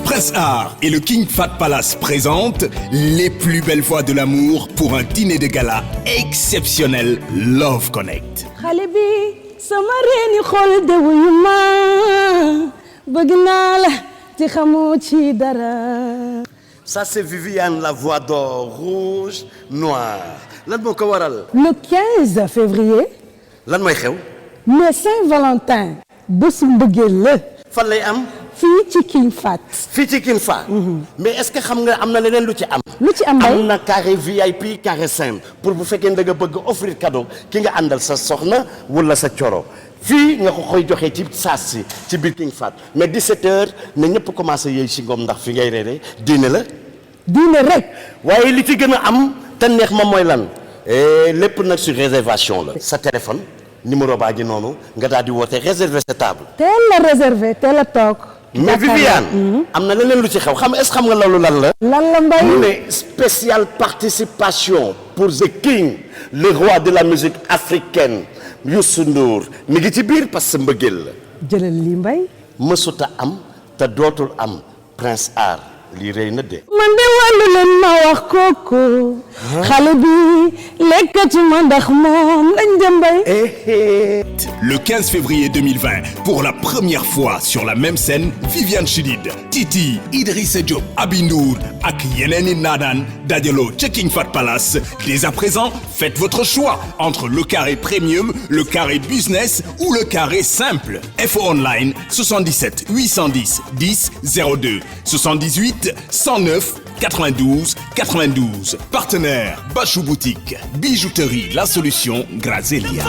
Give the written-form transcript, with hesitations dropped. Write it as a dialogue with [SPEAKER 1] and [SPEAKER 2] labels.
[SPEAKER 1] Prince Art et le King Fat Palace présentent les plus belles voix de l'amour pour un dîner de gala exceptionnel Love Connect.
[SPEAKER 2] xale bi sama reeni xol de wuyu ma bëgg naa la te xamoo ci dara.
[SPEAKER 3] Ça c'est Viviane, la voix d'or, rouge, noir. Lan moo ko waral.
[SPEAKER 2] Le 15 février.
[SPEAKER 3] Lan mooy xew.
[SPEAKER 2] le Saint-Valentin. bésu mbëggeel la.
[SPEAKER 3] fan lay am.
[SPEAKER 2] fii ci King Fat.
[SPEAKER 3] fii ci King Fat. mais est-ce que xam nga am na leneen lu ci am.
[SPEAKER 2] lu ci am bay
[SPEAKER 3] am na carré VIP carré simple pour bu fekkee da nga bëgg offrir cadeau ki nga àndal sa soxna wala sa coro fii nga ko koy joxee ci saas si ci biir King Fat mais 17h na ñëpp commencé yëy si ngoom ndax fi ngay reere diine la.
[SPEAKER 2] diine rek.
[SPEAKER 3] waaye li ci gën a am te neex moom mooy lan lépp nag sur réservation la. sa téléphone numéro baa gi noonu nga daal di woote réserver sa table.
[SPEAKER 2] teel la réservé teel a toog.
[SPEAKER 3] mais Viviane am na leneen lu ci xew est-ce que xam nga loolu lan la.
[SPEAKER 2] lan la mbay
[SPEAKER 3] mu ne spéciale participation pour the king le roi de la musique africaine Youssou Ndour mi ngi ci biir parce que mbëggeel la.
[SPEAKER 2] jëlal lii mbay.
[SPEAKER 3] mësuta am te dootul am Prince Art lii rëy na de.
[SPEAKER 2] man de wàllu leen ma wax kooku. xale bi lekkatuma ndax moom lañ dem bay.
[SPEAKER 1] Le 15 février 2020, pour la première fois sur la même scène, Viviane Chidid, Titi, Idrissa Diop, Aby Ndour ak yeneen i naanaan dajaloo ca King Fat Palace. Dès à présent, faites votre choix entre le carré premium, le carré business ou le carré simple. Info online 77 810 10 02 78 109 92 92. Partenaire Bachou Boutique, Bijouterie La Solution Grazelia.